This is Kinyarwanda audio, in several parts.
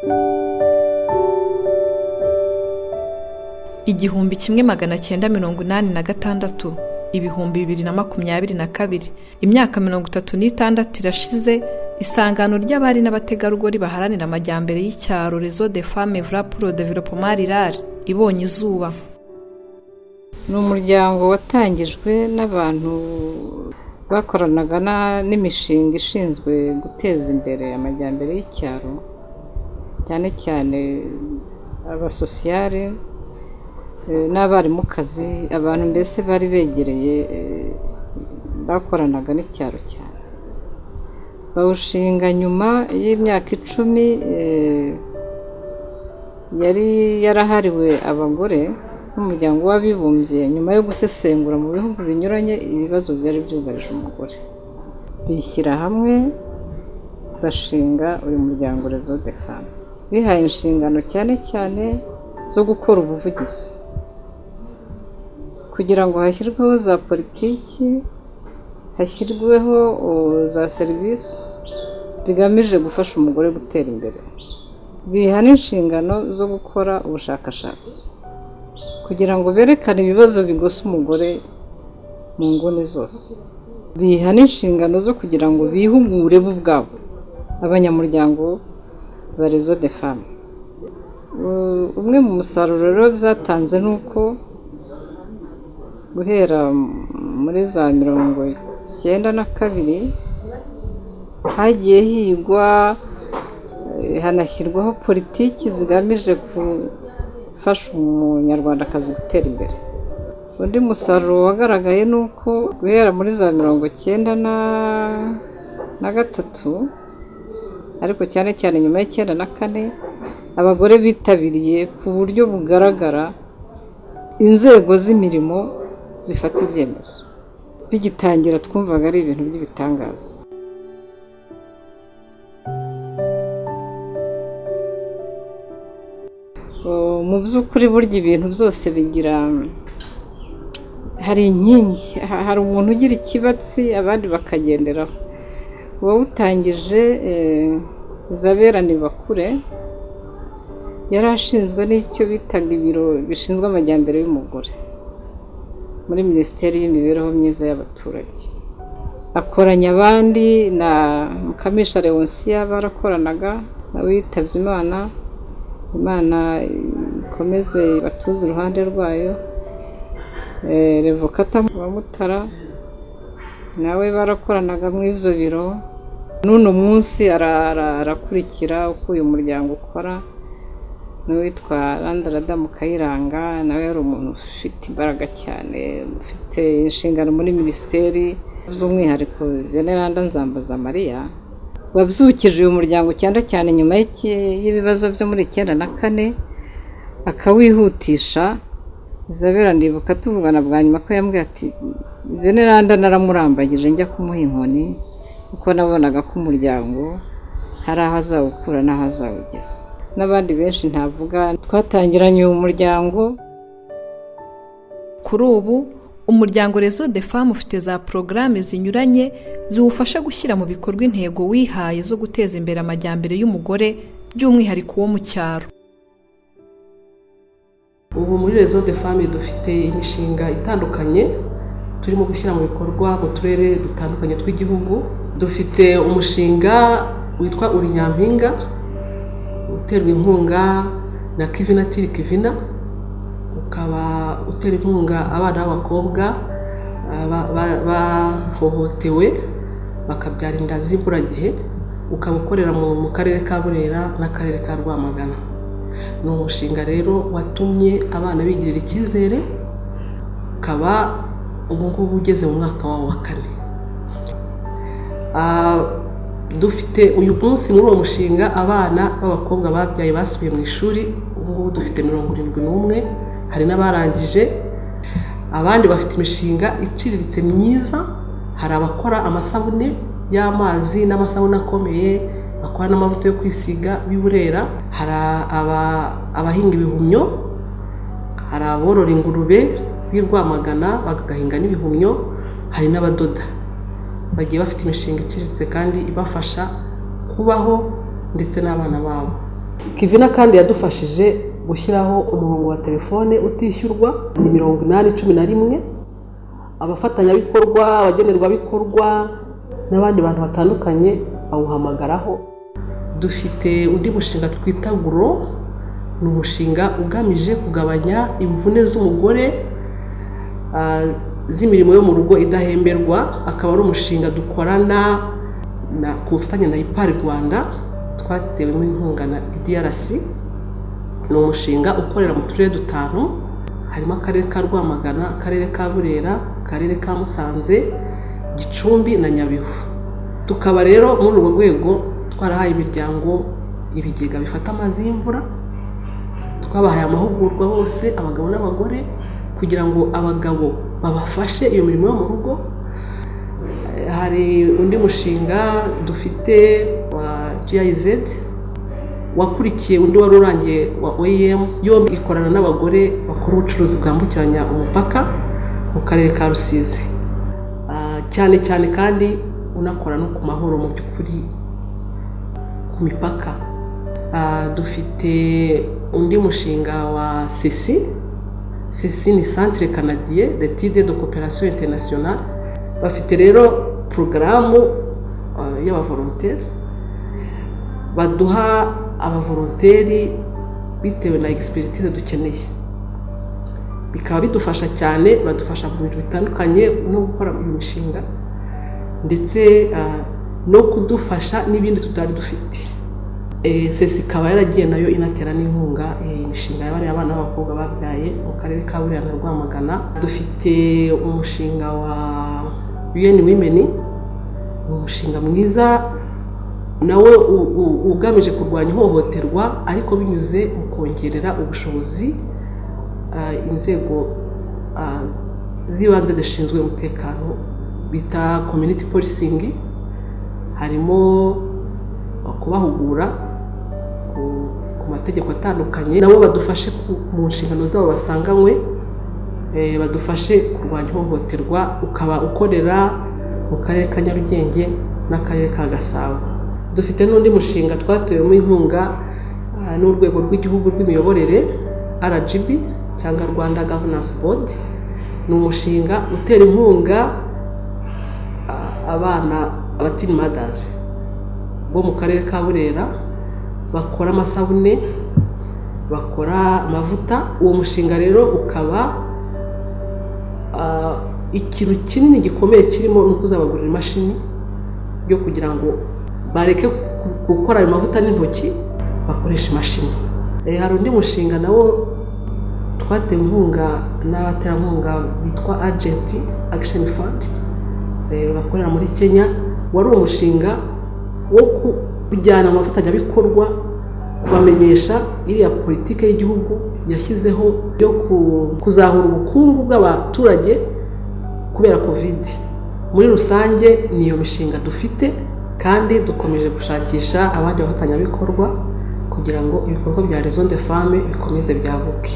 1986, 2022, imyaka 36 irashize isangano ry'abari n'abategarugori baharanira amajyambere y'icyaro, Réseau des Femmes Œuvrant pour le Développement Rural, ibonye izuba. Ni umuryango watangijwe n'abantu bakoranaga n'imishinga ishinzwe guteza imbere amajyambere y'icyaro, cyane cyane abasosiyare n'abarimukazi, abantu mbese bari begereye, bakoranaga n'icyaro cyane. Bawushinga nyuma y'imyaka 10 yari yarahariwe abagore n'Umuryango w'Abibumbye, nyuma yo gusesengura mu bihugu binyuranye ibibazo byari byugarije umugore, bishyira hamwe bashinga uyu muryango Réseau des Femmes. Bihaye inshingano cyane cyane zo gukora ubuvugizi kugira ngo hashyirweho za politiki, hashyirweho za serivisi bigamije gufasha umugore gutera imbere. Biha n'inshingano zo gukora ubushakashatsi kugira ngo berekane ibibazo bigose umugore mu nguni zose. Biha n'inshingano zo kugira ngo bihugure bo ubwabo, abanyamuryango ba Réseau des Femmes. Umwe mu musaruro rero byatanze ni uko guhera muri za 92 hagiye higwa, hanashyirwaho politiki zigamije gufasha umunyarwandakazi gutera imbere. Undi musaruro wagaragaye ni uko guhera muri za 93, ariko cyane cyane nyuma y'94, abagore bitabiriye ku buryo bugaragara inzego z'imirimo zifata ibyemezo. Bigitangira twumvaga ari ibintu by'ibitangaza. Mu by'ukuri burya ibintu byose bigira, hari inkingi, hari umuntu ugira ikibatsi abandi bakagenderaho. Uwawutangije, Isabella Nibakure, yari ashinzwe n'icyo bitaga ibiro bishinzwe amajyambere y'umugore muri Minisiteri y'Imibereho Myiza y'Abaturage. Akoranya abandi na Mukamisha Leoncia, barakoranaga, nawe yitabye Imana. Imana ikomeze batuze iruhande rwayo. Revokata wa Mutara nawe barakoranaga muri ibyo biro. N'uno munsi arakurikira uko uyu muryango ukora. N'uwitwa Randarada Mukayiranga nawe yari umuntu ufite imbaraga cyane, ufite inshingano muri minisiteri, by'umwihariko Veneranda Nzambazamariya wabyukije uyu muryango cyane cyane nyuma y'ibibazo byo muri 94, akawihutisha. Isabella ndibuka tuvugana bwa nyuma ko yambwiye ati: "Veneranda naramurambagije njya kumuha inkoni, kuko nabonaga ko umuryango hari aho azawukura n'aho azawugeza." N'abandi benshi ntavuga twatangiranye uyu muryango. Kuri ubu umuryango Réseau des Femmes ufite za porogaramu zinyuranye ziwufasha gushyira mu bikorwa intego wihaye zo guteza imbere amajyambere y'umugore, by'umwihariko wo mu cyaro. Ubu muri Réseau des Femmes dufite imishinga itandukanye turimo gushyira mu bikorwa mu turere dutandukanye tw'igihugu. Dufite umushinga witwa Uri Nyampinga, uterwa inkunga na Kvinna till Kvinna, ukaba utera inkunga abana b'abakobwa bahohotewe bakabyara inda z'imburagihe, ukaba ukorera mu karere ka Burera n'akarere ka Rwamagana. Ni umushinga rero watumye abana bigirira icyizere, ukaba ubu ngubu ugeze mu mwaka wawo wa kane. Dufite uyu munsi muri uwo mushinga abana b'abakobwa babyaye basubiye mu ishuri. Ubu ngubu dufite 71, hari n'abarangije, abandi bafite imishinga iciriritse myiza. Hari abakora amasabune y'amazi n'amasabune akomeye, bakora n'amavuta yo kwisiga b'i Burera. Hari abahinga ibihumyo, hari aborora ingurube b'i Rwamagana bagahinga n'ibihumyo, hari n'abadoda. Bagiye bafite imishinga iciriritse kandi ibafasha kubaho ndetse n'abana babo. Kivina kandi yadufashije gushyiraho umurongo wa telefone utishyurwa, ni 8011. Abafatanyabikorwa, abagenerwabikorwa n'abandi bantu batandukanye bawuhamagaraho. Dufite undi mushinga twita GROW, ni umushinga ugamije kugabanya imvune z'umugore z'imirimo yo mu rugo idahemberwa, akaba ari umushinga dukorana ku bufatanye na IPAR Rwanda, twatewemo inkunga na DRC. Ni umushinga ukorera mu turere dutanu, harimo akarere ka Rwamagana, akarere ka Burera, akarere ka Musanze, Gicumbi na Nyabihu. Tukaba rero muri urwo rwego twarahaye imiryango ibigega bifata amazi y'imvura, twabahaye amahugurwa bose, abagabo n'abagore, kugira ngo abagabo babafashe iyo mirimo yo mu rugo. Hari undi mushinga dufite wa GIZ wakurikiye undi wari urangiye wa OEM, yombi ikorana n'abagore bakora ubucuruzi bwambukiranya umupaka mu karere ka Rusizi. Cyane cyane kandi unakora no ku mahoro mu by'ukuri ku mipaka. Dufite undi mushinga wa CECI. CECI ni Centre Canadien d'études de coopération internationale. Bafite rero porogaramu y'abavolonteri, baduha abavolonteri bitewe na expertise dukeneye, bikaba bidufasha cyane. Badufasha mu bintu bitandukanye no gukora uyu mishinga, ndetse no kudufasha n'ibindi tutari dufite. CECI ikaba yaragiye nayo inatera n'inkunga imishinga y'abariya abana b'abakobwa babyaye mu karere ka Burera na Rwamagana. Dufite umushinga wa UN Women, ni umushinga mwiza nawe ugamije kurwanya ihohoterwa, ariko binyuze mu kongerera ubushobozi inzego z'ibanze zishinzwe umutekano, bita community policing. Harimo kubahugura ku mategeko atandukanye, nabo badufashe mu nshingano zabo basanganywe, badufashe kurwanya ihohoterwa, ukaba ukorera mu karere ka Nyarugenge n'akarere ka Gasabo. Dufite n'undi mushinga twatewemo inkunga n'urwego rw'igihugu rw'imiyoborere, RGB cyangwa Rwanda Governance Board. Ni umushinga utera inkunga abana, aba teen mothers bo mu karere ka Burera bakora amasabune, bakora amavuta. Uwo mushinga rero ukaba ikintu kinini gikomeye kirimo ni uko uzabagurira imashini yo kugira ngo bareke gukora ayo mavuta n'intoki, bakoresha imashini. Hari undi mushinga nawo twatewe inkunga n'abaterankunga bitwa Urgent Action Fund, bakorera muri Kenya. Wari umushinga wo kujyana amafatanyabikorwa, kubamenyesha iriya politiki y'igihugu yashyizeho yo kuzahura ubukungu bw'abaturage kubera COVID. Muri rusange ni iyo mishinga dufite, kandi dukomeje gushakisha abandi bafatanyabikorwa kugira ngo ibikorwa bya Réseau des Femmes bikomeze byaguke.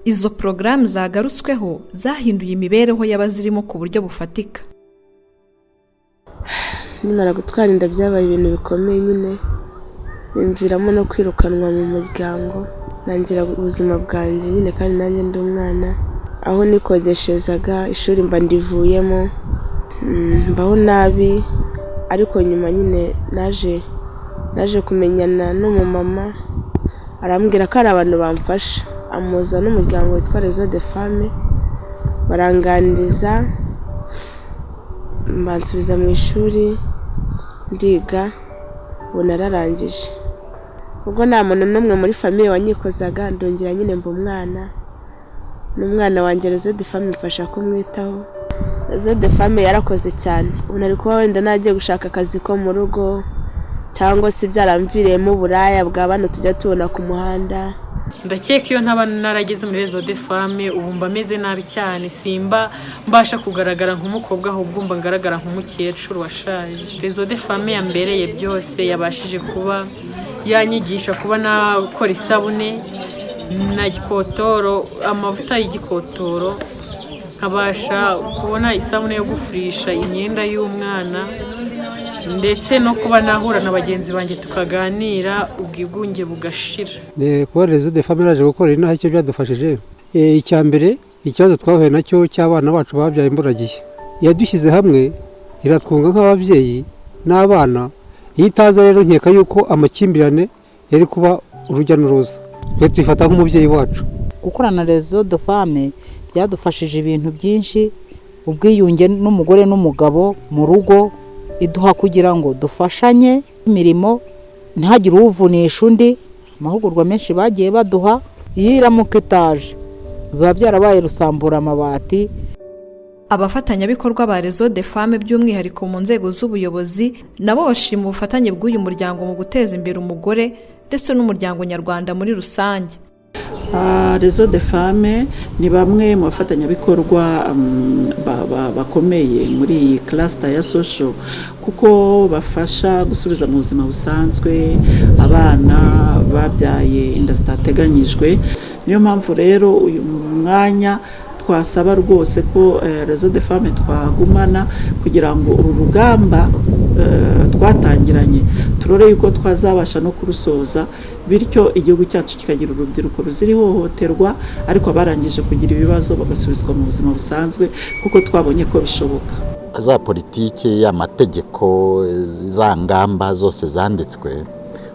Izo porogaramu zagarutsweho zahinduye imibereho y'abazirimo ku buryo bufatika. Nimara gutwara inda byabaye ibintu bikomeye nyine, bimviramo no kwirukanwa mu muryango, ntangira ubuzima bwanjye nyine kandi nanjye ndi umwana, aho nikodesherezaga ishuri mba ndivuyemo, mbaho nabi. Ariko nyuma nyine naje kumenyana n'umumama, arambwira ko hari abantu bamfasha, amuza n'umuryango witwa Réseau des Femmes, baranganiriza, bansubiza mu ishuri ndiga, ubu nararangije. Ubwo nta muntu n'umwe muri famille wanyikozaga, ndongera nyine mba umwana n'umwana wanjye, Réseau des Femmes imfasha kumwitaho. Réseau des Femmes yarakoze cyane. Ubu nari kuba wenda nagiye gushaka akazi ko mu rugo, cyangwa se byaramviriyemo uburaya bwa bano tujya tubona ku muhanda. Ndakeka iyo ntaba narageze muri Réseau des Femmes, ubu mba meze nabi cyane, simba mbasha kugaragara nk'umukobwa, ahubwo mba ngaragara nk'umukecuru washaje. Réseau des Femmes yambereye byose, yabashije kuba yanyigisha kuba nakora isabune na gikotoro, amavuta y'igikotoro, nkabasha kubona isabune yo gufurisha imyenda y'umwana. Ndetse no kuba nahura na bagenzi banjye tukaganira, ubwigunge bugashira. Kuba Réseau des Femmes yaje gukora inaha, icyo byadufashije, icya mbere, ikibazo twahuye nacyo cy'abana bacu babyaye imburagihe, yadushyize hamwe iratwunga nk'ababyeyi n'abana. Iyo itaza rero, nkeka yuko amakimbirane yari kuba urujya n'uruza. Twe tuyifata nk'umubyeyi wacu. Gukorana na Réseau des Femmes byadufashije ibintu byinshi: ubwiyunge n'umugore n'umugabo mu rugo, iduha kugira ngo dufashanye imirimo, ntihagire uwuvunisha undi. Amahugurwa menshi bagiye baduha, iyo iramuka itaje biba byarabaye rusambura amabati. Abafatanyabikorwa ba Réseau des Femmes, by'umwihariko mu nzego z'ubuyobozi, nabo bashima ubufatanye bw'uyu muryango mu guteza imbere umugore ndetse n'umuryango nyarwanda muri rusange. Réseau des Femmes ni bamwe mu bafatanyabikorwa bakomeye muri iyi cluster ya social, kuko bafasha gusubiza mu buzima busanzwe abana babyaye inda zitateganyijwe. Niyo mpamvu rero uyu mwanya twasaba rwose ko Réseau des Femmes twagumana, kugira ngo uru rugamba twatangiranye turore yuko twazabasha no kurusoza, bityo igihugu cyacu kikagira urubyiruko ruzira ihohoterwa, ariko abarangije kugira ibibazo bagasubizwa mu buzima busanzwe, kuko twabonye ko bishoboka. Za politiki, y'amategeko, za ngamba zose zanditswe,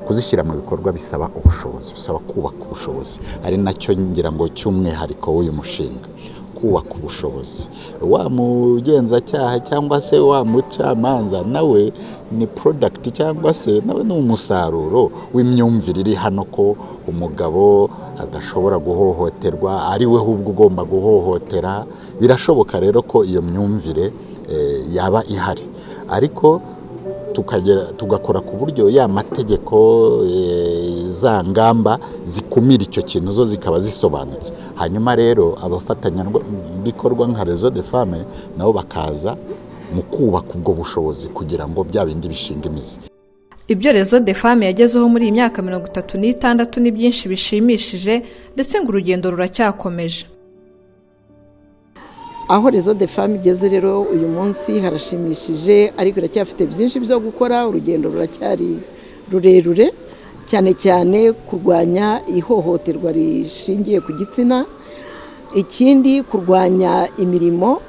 kuzishyira mu bikorwa bisaba ubushobozi, bisaba kubaka ubushobozi, ari nacyo ngira ngo cy'umwihariko w'uyu mushinga, kubaka ubushobozi. Wa mugenzacyaha cyangwa se wa mucamanza nawe ni product, cyangwa se nawe ni umusaruro w'imyumvire iri hano, ko umugabo adashobora guhohoterwa, ari we ahubwo ugomba guhohotera. Birashoboka rero ko iyo myumvire yaba ihari, ariko tukagera tugakora ku buryo ya mategeko, za ngamba zikumira icyo kintu zo zikaba zisobanutse. Hanyuma rero abafatanyabikorwa nka Réseau des Femmes nabo bakaza mu kubaka ubwo bushobozi, kugira ngo bya bindi bishinga imizi. Ibyo Réseau des Femmes yagezeho muri iyi myaka 36 ni byinshi bishimishije, ndetse ngo urugendo ruracyakomeje. Aho Réseau des Femmes igeze rero uyu munsi harashimishije, ariko iracyafite byinshi byo gukora. Urugendo ruracyari rurerure, cyane cyane kurwanya ihohoterwa rishingiye ku gitsina, ikindi kurwanya imirimo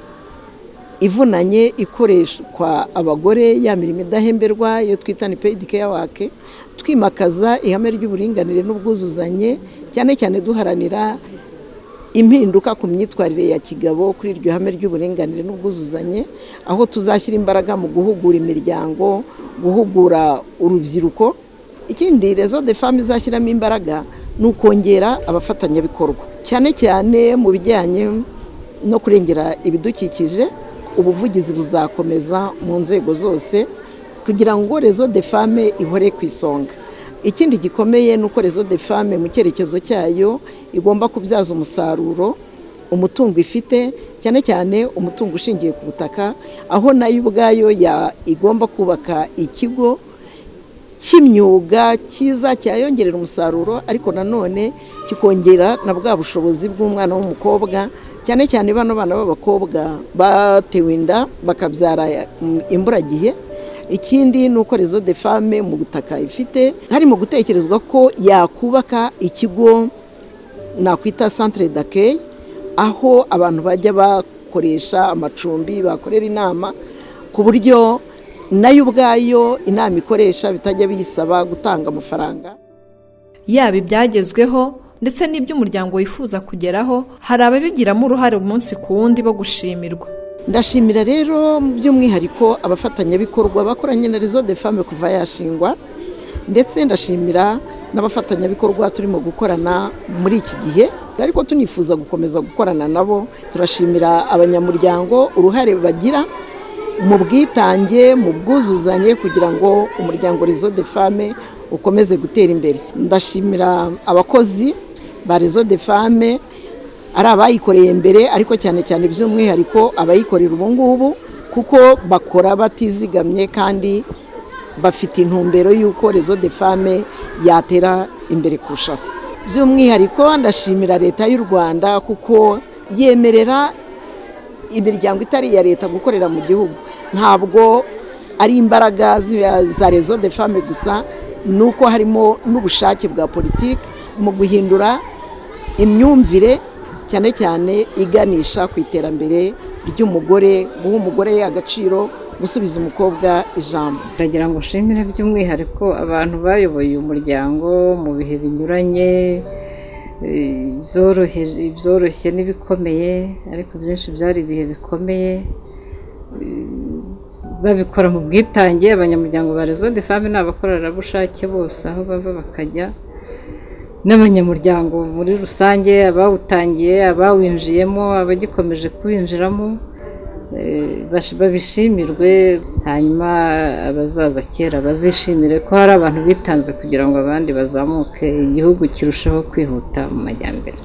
ivunanye ikoreshwa abagore, ya mirimo idahemberwa, iyo twita unpaid care work, twimakaza ihame ry'uburinganire n'ubwuzuzanye, cyane cyane duharanira impinduka ku myitwarire ya kigabo kuri iryo hame ry'uburinganire n'ubwuzuzanye, aho tuzashyira imbaraga mu guhugura imiryango, guhugura urubyiruko. Ikindi Réseau des Femmes izashyiramo imbaraga ni ukongera abafatanyabikorwa, cyane cyane mu bijyanye no kurengera ibidukikije. Ubuvugizi buzakomeza mu nzego zose kugira ngo Réseau des Femmes ihore ku isonga. Ikindi gikomeye ni uko Réseau des Femmes mu cyerekezo cyayo igomba kubyaza umusaruro umutungo ifite, cyane cyane umutungo ushingiye ku butaka, aho nayo ubwayo igomba kubaka ikigo cy'imyuga cyiza cyayongerera umusaruro, ariko nanone kikongera na bwa bushobozi bw'umwana w'umukobwa, cyane cyane bano bana b'abakobwa batewe inda bakabyara imburagihe. Ikindi ni uko Réseau des Femmes mu butaka ifite harimo gutekerezwa ko yakubaka ikigo nakwita centre d'accueil, aho abantu bajya bakoresha amacumbi, bakorera inama, ku buryo nayo ubwayo inama ikoresha bitajya biyisaba gutanga amafaranga. Yaba ibyagezweho ndetse n'ibyo umuryango wifuza kugeraho, hari ababigiramo uruhare umunsi ku wundi bo gushimirwa. Ndashimira rero by'umwihariko abafatanyabikorwa bakoranye na Réseau des Femmes kuva yashingwa, ndetse ndashimira n'abafatanyabikorwa turimo gukorana muri iki gihe, ariko tunifuza gukomeza gukorana nabo. Turashimira abanyamuryango uruhare bagira mu bwitange, mu bwuzuzanye, kugira ngo umuryango Réseau des Femmes ukomeze gutera imbere. Ndashimira abakozi ba Réseau des Femmes, ari abayikoreye mbere, ariko cyane cyane by'umwihariko abayikorera ubu ngubu, kuko bakora batizigamye kandi bafite intumbero y'uko Réseau des Femmes yatera imbere kurushaho. By'umwihariko ndashimira Leta y'u Rwanda, kuko yemerera imiryango itari iya leta gukorera mu gihugu. Ntabwo ari imbaraga za Réseau des Femmes gusa, ni uko harimo n'ubushake bwa politiki mu guhindura imyumvire, cyane cyane iganisha ku iterambere ry'umugore, guha umugore agaciro, gusubiza umukobwa ijambo. Ndagira ngo nshimire by'umwihariko abantu bayoboye uyu muryango mu bihe binyuranye, ibyoroshye n'ibikomeye, ariko byinshi byari ibihe bikomeye, babikora mu bwitange. Abanyamuryango ba Réseau des Femmes ni abakorerabushake bose aho bava bakajya, n'abanyamuryango muri rusange, abawutangiye, abawinjiyemo, abagikomeje kuwinjiramo, babishimirwe. Hanyuma abazaza kera bazishimire ko hari abantu bitanze kugira ngo abandi bazamuke, igihugu kirusheho kwihuta mu majyambere.